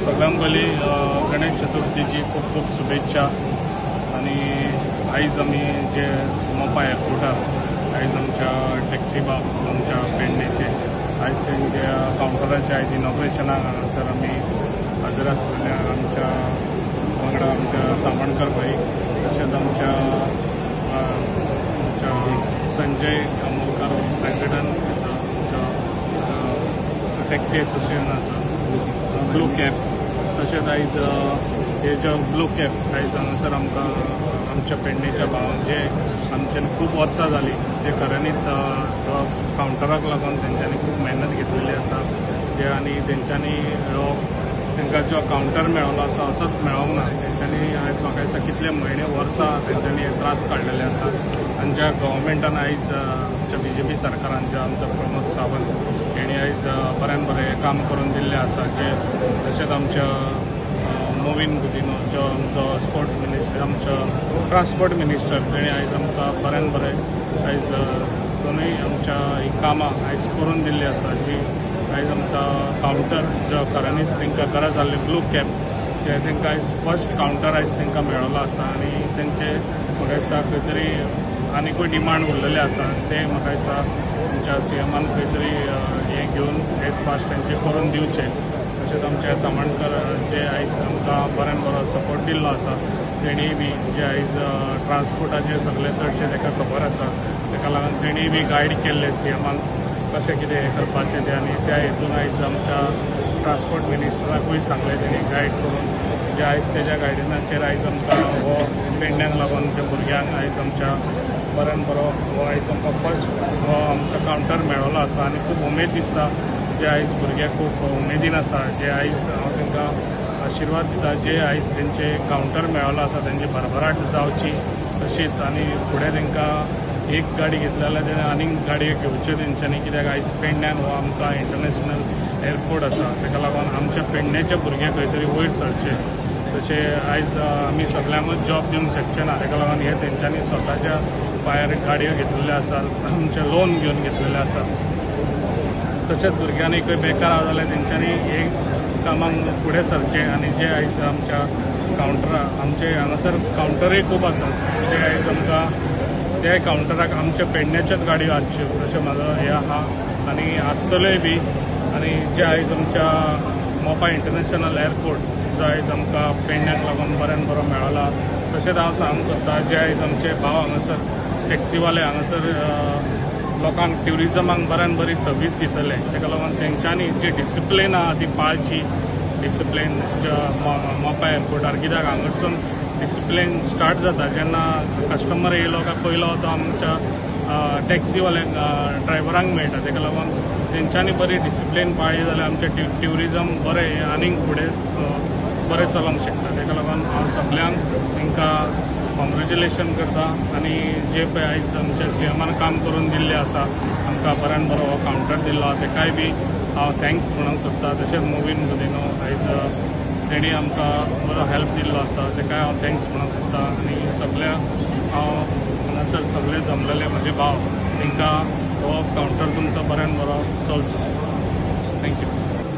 सगळ्यांक पयलीं गणेश चतुर्थीची खूब खूब शुभेच्छा. आनी आयज आमी जे मोपा एअरपोर्टार आयज आमच्या टॅक्सी बाब आमच्या पेडणेचे आयज तेंच्या कावंटराचे आयज इनॉग्रेशनाक हांगासर आमी हजर आसलेल्या आमच्या वांगडा आमच्या तामणकर भाई, तशेंच आमच्या संजय आमोलकार प्रेसिडंट आमच्या टॅक्सी एसोसिएशनाचो ब्लू कॅब, तशेंच आयज हे जे ब्लू कॅब आयज हांगासर आमकां आमच्या पेडणेच्या भावांक जे आमच्यान खूब वर्सां जाली जे खऱ्यांनीच कावंटराक लागून तेंच्यांनी खूब मेहनत घेतलेली आसा जे आनी तेंच्यांनी तांकां जो कावंटर मेळ्ळो आसा असोच मेळोंक ना. तेंच्यांनी आयज म्हाका दिसता कितले म्हयने वर्सां तेंच्यांनी हे त्रास काडलेले आसा. आनी ज्या गव्हर्मेंटान आयज आमच्या बीजेपी सरकारान ज्या आमचो प्रमोद सावंत हेणी आयज बऱ्यान बरें काम करून दिल्लें आसा, जे तशेंच आमच्या मोविन गुदिन्हो जो आमचो स्पोर्ट मिनिस्टर, आमचो ट्रान्सपोर्ट मिनिस्टर, तेणी आयज आमकां बऱ्यान बरें आयज दोनूय आमच्या ही कामां आयज करून दिल्ली आसा. जी आयज आमचो कावंटर जो खऱ्यांनीच तांकां गरज आसली ब्लू कॅब जे तांकां आयज फर्स्ट कावंटर आयज तांकां मेळ्ळो आसा. आनी तेंचे म्हाका दिसता खंय तरी आनिकूय डिमांड उरलेले आसा, ते म्हाका दिसता आमच्या सीएमान खंय तरी हें घेवन एज फास्ट तेंचे करून दिवचें. तशेंच आमच्या तामणकर जे आयज आमकां बऱ्यान बरो सपोर्ट दिल्लो आसा, तेणीय बी जे आयज ट्रान्सपोर्टाचे सगळे चडशें ताका खबर आसा, ताका लागून तेणीय बी गायड केल्लें सीएमान कशें कितें हें करपाचें तें. आनी त्या हेतून आयज आमच्या ट्रान्सपोर्ट मिनिस्टराकूय सांगलें तेणी गायड करून, जे आयज तेज्या गायडन्साचेर आयज आमकां हो पेडण्यांक लागून त्या भुरग्यांक आयज आमच्या बऱ्यान बरो हो आयज आमकां फर्स्ट हो आमकां कावंटर मेळ्ळो आसा. आनी खूब उमेद दिसता जे आयज भुरगे खूब उमेदीन आसा, जे आयज हांव तांकां आशिर्वाद दिता जे आयज तेंचे कावंटर मेळ्ळो आसा तेंची भरभराट जावची तशीच. आनी फुडें तांकां एक गाडी घेतली जाल्यार तेणें आनीक गाडयो घेवच्यो तेंच्यांनी, कित्याक आयज पेडण्यान हो आमकां इंटरनॅशनल एअरपोर्ट आसा, ताका लागून आमच्या पेडण्याचे भुरगे खंय तरी वयर सरचे. तशें आयज आमी सगल्यांकूच जॉब दिवंक शकचे ना, ताका लागून हे तेंच्यांनी स्वताच्या पांयार गाडयो घेतलेल्यो आसात, आमचें लोन घेवन घेतलेलें आसा. तशेंच भुरग्यांनी खंय बेकार आसा जाल्यार तेंच्यांनी हे कामाक फुडें सरचें. आनी जे आयज आमच्या कावंटरा आमचे हांगासर कावंटरूय खूब आसात, जे आयज आमकां त्या कावंटराक आमच्या पेडण्याच्योच गाडयो आसच्यो तशें म्हाजो हें आहा आनी आसतल्योय बी. आनी जे आयज आमच्या मोपा इंटरनॅशनल एअरपोर्ट जो आयज आमकां पेडण्याक लागून बऱ्यान बरो मेळ्ळा, तशेंच हांव सांगूंक सोदता जे आयज आमचे भाव हांगासर टॅक्सीवाले हांगासर लोकांक ट्युरिजमाक बऱ्यान बरी सर्वीस दितले, ताका लागून तेंच्यांनी जी डिसिप्लीन आहा ती पाळची. डिसिप्लीन मोपा एअरपोर्टार, कित्याक हांगासून डिसिप्लीन स्टार्ट जाता जेन्ना कस्टमर येयलो काय पयलो तो आमच्या टॅक्सीवाल्यांक ड्रायव्हरांक मेळटा, ताका लागून तेंच्यांनी बरी डिसिप्लीन पाळ्ळी जाल्यार आमचें ट्युरिजम बरें आनीक फुडें बरें चलोवंक शकता. ताका लागून हांव सगल्यांक तांकां कॉंग्रेच्युलेशन करता. आनी जे पळय आयज आमच्या सीएमान काम करून दिल्लें आसा, आमकां बऱ्यान बरो हो कावंटर दिल्लो आसा, ताकाय बी हांव thanks म्हणूंक सोदता. तशेंच मोविन गुदिन्हो आयज तेणी आमकां बरो हेल्प दिल्लो आसा, ताकाय हांव thanks म्हणूंक सोदता. आनी सगल्या हांव हांगासर सगळे जमलेले म्हजे भाव तांकां हो कावंटर तुमचो बऱ्यान बरो चलचो. Thank you.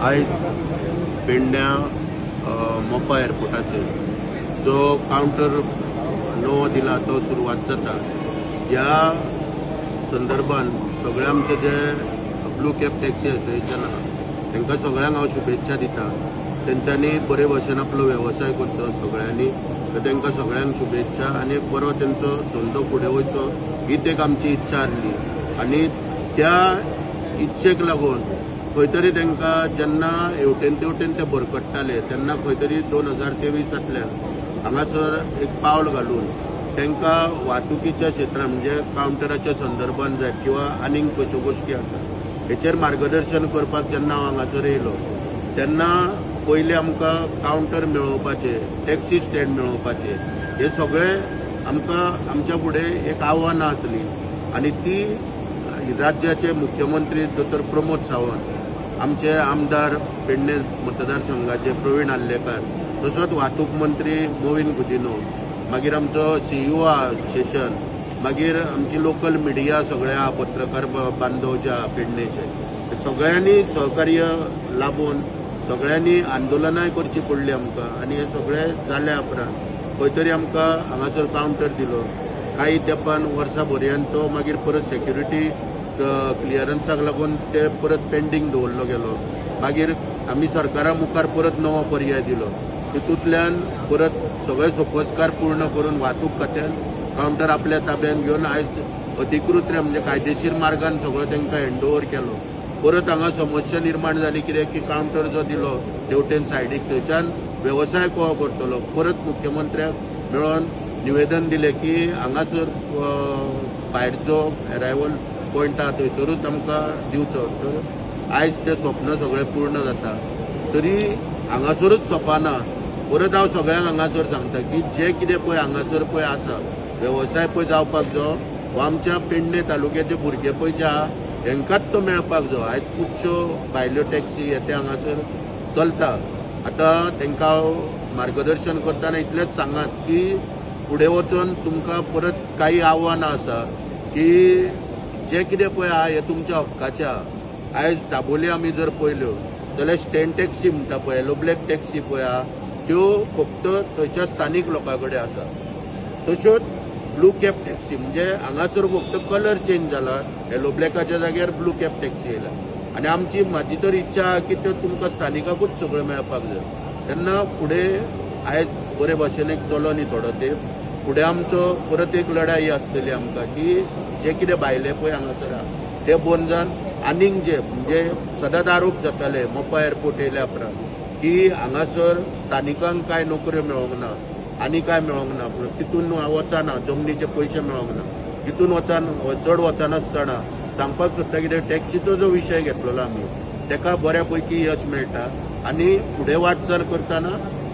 आयज पेडण्या मोपा एअरपोर्टाचेर जो कावंटर नवो दिला तो सुरवात जाता, ह्या संदर्भान सगळे आमचे जे ब्लू कॅब टॅक्सी एसोसिएशन आहा तांकां सगळ्यांक हांव शुभेच्छा दिता. तेंच्यांनी बरे भशेन आपलो वेवसाय करचो सगळ्यांनी, तर तांकां सगळ्यांक शुभेच्छा आनी बरो तेंचो धंदो फुडें वयचो हीच एक आमची इच्छा आसली. आनी त्या इच्छेक लागून खंय तरी तांकां जेन्ना हेवटेन तेवटेन ते भरकट्टाले तेन्ना खंय तरी 2023 हांगासर एक पावल घालून तांकां वाहतुकीच्या क्षेत्रांत म्हणजे कावंटराच्या संदर्भान जायत किंवा आनीक खंयच्यो गोश्टी आसा हेचेर मार्गदर्शन करपाक जेन्ना हांव हांगासर येयलो तेन्ना पयलीं आमकां कावंटर मेळोवपाचें, टॅक्सी स्टँड मेळोवपाचें, हे सगळें आमकां आमच्या फुडें एक आव्हानां आसलीं. आनी ती राज्याचे मुख्यमंत्री दोतोर प्रमोद सावंत, आमचे आमदार पेडणे मतदारसंघाचे प्रवीण आर्लेकार, तसोच वाहतूक मंत्री मोविन गुदिन्हो, मागीर आमचो सीईओ आहा शेशन, मागीर आमची लोकल मिडिया सगळे आहा, पत्रकार बांधव जे आहा पेडणेचे, सगळ्यांनी सहकार्य लाबून सगळ्यांनी आंदोलनाय करची पडली आमकां आनी हें सगळें जाल्या उपरांत खंय तरी आमकां हांगासर कावंटर दिलो. काही तेंपान वर्सा भरयान तो मागीर परत सेक्युरिटी क्लियरन्साक लागून ते परत पेंडींग दवरलो गेलो. मागीर आमी सरकारा मुखार परत नवो पर्याय दिलो. तितूंतल्यान परत सगळे सोपस्कार पूर्ण करून वाहतूक खात्यान कावंटर आपल्या ताब्यान घेवन आयज अधिकृत म्हणजे कायदेशीर मार्गान सगळो तांकां हँडओवर केलो. परत हांगा समस्या निर्माण जाली कित्याक की कावंटर जो दिलो तेवटेन सायडीक थंयच्यान वेवसाय कसो करतलो. परत मुख्यमंत्र्याक मेळोन निवेदन दिलें की हांगासर भायर जो एरायवल पॉयंट आहा थंयसरूच आमकां दिवचो. तर आयज तें स्वप्न सगळें पूर्ण जाता. तरी हांगासरूच सोंपना. परत हांव सगळ्यांक हांगासर सांगता की जे कितें पळय हांगासर पळय आसा वेवसाय पळय जावपाक जावो हो आमच्या पेडणे तालुक्याचे भुरगे पळय जे आहा हेंकाच तो मेळपाक जावो. आयज खुबश्यो भायल्यो टॅक्सी हे ते हांगासर चलता. आतां तांकां हांव मार्गदर्शन करतना इतलेंच सांगात की फुडें वचून तुमकां परत काही आव्हानां आसा की जे कितें पळय आहा हें तुमच्या हक्काचें आहा. आयज दाबोली आमी जर पळयल्यो जाल्यार स्टँड टॅक्सी म्हणटा पळय, येलो ब्लॅक टॅक्सी पळय आहा त्यो फक्त थंयच्या स्थानीक लोकां कडेन आसा. तश्योच ब्लू कॅब टॅक्सी म्हणजे हांगासर फक्त कलर चेंज जाला, येलो ब्लॅकाच्या जाग्यार ब्लू कॅब टॅक्सी येयला. आनी आमची म्हाजी तर इच्छा आहा की त्यो तुमकां स्थानिकाकूच सगळें मेळपाक जाय. तेन्ना फुडें आयज बरे भाशेन एक चलो न्ही थोडो तेंप फुडें आमचो परत एक लढाई आसतली आमकां की जे कितें भायले पळय हांगासर आहा ते बंद जावन आनीक जे म्हणजे सदांच आरोप जाताले मोपा एअरपोर्ट येयल्या उपरांत की हांगासर स्थानिकांक कांय नोकऱ्यो मेळोंक ना आनी कांय मेळोंक ना, पूण तितून वचना जमनीचे पयशे मेळोंक ना, तितून चड वचनासतना सांगपाक सोदता कितें टॅक्सीचो जो विशय घेतलेलो आमी तेका बऱ्या पैकी यश मेळटा. आनी फुडें वाटचाल करतना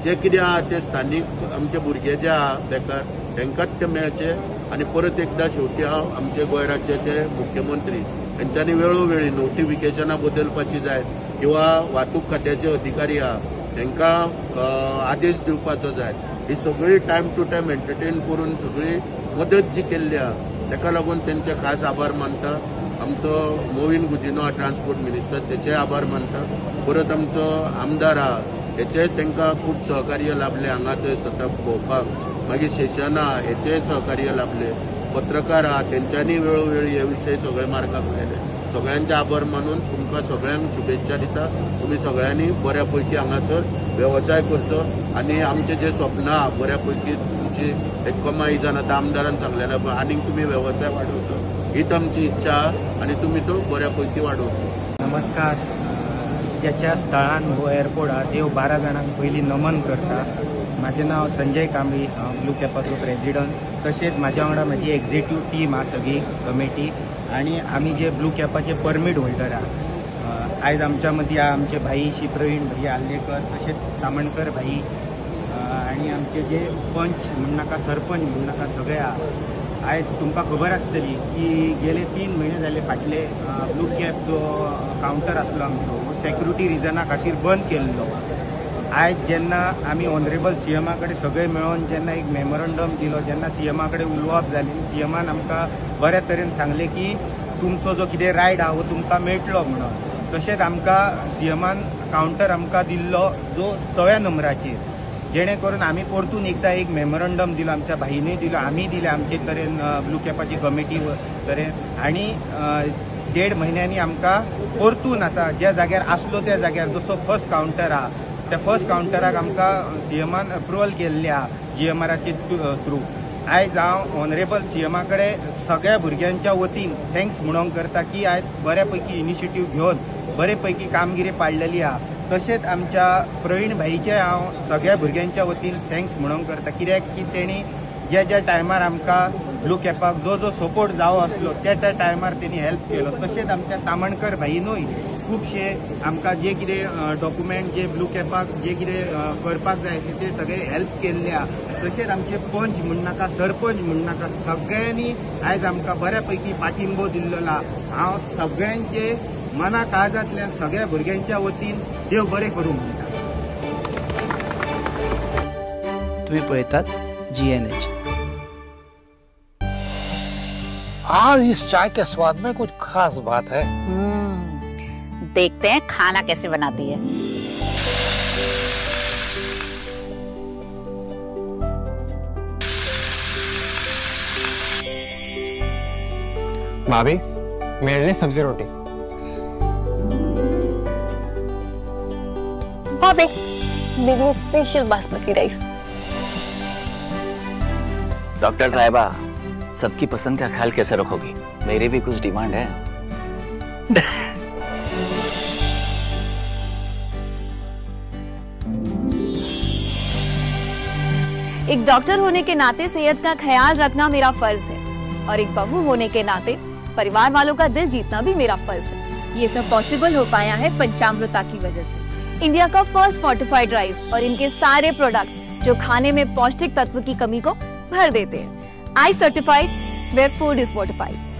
जे कितें आहा ते स्थानीक आमचे भुरगे जे आहा बेकार तांकांच ते मेळचे. आनी परत एकदां शेवटी हांव आमचे गोंय राज्याचे मुख्यमंत्री हेंच्यांनी वेळोवेळी नोटिफिकेशनां बदलपाची जाय किंवा वाहतूक खात्याचे अधिकारी आहा तांकां आदेश दिवपाचो जाय. ही सगळी टायम टू टायम एंटरटेन करून सगळी मदत जी केल्ली आहा ताका लागून तेंचे खास आभार मानता. आमचो मोविन गुदिन्हो आहा ट्रान्सपोर्ट मिनिस्टर तेचे आभार मानता. परत आमचो आमदार आहा हेचे तांकां खूब सहकार्य लाभलें हांगा थंय सतत भोंवपाक. मागीर शेशन आहा हेचेय सहकार्य लाभलें. पत्रकार आहा तेंच्यांनी वेळोवेळी हे विशय सगळे मार्गाक लायले. सगळ्यांचे आभार मानून तुमकां सगळ्यांक शुभेच्छा दिता. तुमी सगळ्यांनी बऱ्या पैकी हांगासर वेवसाय करचो आनी आमचे जे स्वप्न आहा बऱ्या पैकी तुमची एक कमाई जावन आतां आमदारान सांगलेलें पळय आनीक तुमी वेवसाय वाडोवचो हीच आमची इच्छा आहा आनी तुमी तो बऱ्या पैकी वाडोवचो. नमस्कार. ज्याच्या स्थळान हो एअरपोर्ट आहा देव 12 जाणांक पयलीं नमन करता. म्हाजें नांव संजय कांबळी, हांव ब्लू कॅपाचो प्रेजिडंट. तशेंच म्हाज्या वांगडा म्हाजी एक्झिक्यूटिव्ह टीम आहा सगळी कमिटी आनी आमी जे ब्लू कॅपाचे परमीट होल्डर आहा. आयज आमच्या मदीं आहा आमचे भाई श्री प्रवीण भाई आर्लेकर, तशेंच तामणकर भाई आनी आमचे जे पंच म्हणनाका सरपंच म्हणनाका सगळे आहा. आयज तुमकां खबर आसतली की गेले 3 म्हयने जाले फाटले ब्लू कॅब जो कावंटर आसलो आमचो हो सेक्युरिटी रिजना खातीर बंद केल्लो. आयज जेन्ना आमी ऑनरेबल सीएमा कडेन सगळे मेळोन जेन्ना एक मेमोरंडम दिलो, जेन्ना सीएमा कडेन उलोवप जालें, सीएमान आमकां बऱ्या तरेन सांगलें की तुमचो जो कितें रायड आहा हो तुमकां मेळटलो म्हणून. तशेंच आमकां सीएमान कावंटर आमकां दिल्लो जो 6व्या नंबराचेर, जेणे करून आमी परतून एकदां एक मेमोरंडम दिलो, आमच्या भाईनूय दिलो, आमी दिले आमचे तरेन ब्लू कॅपाची कमिटी तरेन. आनी 1.5 म्हयन्यांनी आमकां परतून आतां ज्या जाग्यार आसलो त्या जाग्यार जसो फर्स्ट कावंटर आहा त्या फर्स्ट कावंटराक आमकां सीएमान अप्रुवल केल्लें आहा जीएमआराचे थ्रू. आयज हांव ऑनरेबल सीएमा कडेन सगळ्या भुरग्यांच्या वतीन thanks म्हणूंक करता की आयज बऱ्या पैकी इनिशिएटीव घेवन बरे पैकी कामगिरी पाडलेली आहा. तशेंच आमच्या प्रवीण भाईचे हांव सगळ्या भुरग्यांच्या वतीन thanks म्हणूंक करता, कित्याक की तेणी ज्या ज्या टायमार आमकां ब्लू कॅपाक जो जो सपोर्ट जावो आसलो त्या त्या टायमार तेणी हेल्प केलो. तशेंच आमच्या तामणकर भाईनूय खुबशे आमकां जे कितें डॉक्युमेंट जे ब्लू कॅपाक जे कितें करपाक जाय आशिल्लें ते सगळे हेल्प केल्ले आहा. तशेंच आमचे पंच म्हणनाका सरपंच म्हणनाका सगळ्यांनी आयज आमकां बऱ्या पैकी पाठिंबो दिल्लो आहा. हांव सगळ्यांचे मना काळजांतल्यान सगळ्या भुरग्यांच्या वतीन देव बरें करूं म्हणटा. तुम्ही पळयतात GNH. आज इस चाय के स्वाद में कुछ खास बात है। देखते हैं खाना कैसे बनाती है। भाभी, मेरे लिए सब्जी रोटी। भाभी, मेरे लिए स्पेशल बासमती राइस। डॉक्टर साहिबा, सबकी पसंद का ख्याल कैसे रखोगी? मेरे भी कुछ डिमांड है। एक डॉक्टर होने के नाते सेहत का ख्याल रखना मेरा फर्ज है और एक बहू होने के नाते परिवार वालों का दिल जीतना भी मेरा फर्ज है। ये सब पॉसिबल हो पाया है पंचामृता की वजह से। इंडिया का फर्स्ट फोर्टिफाइड राइस और इनके सारे प्रोडक्ट जो खाने में पौष्टिक तत्व की कमी को भर देते हैं। I certified where food is fortified.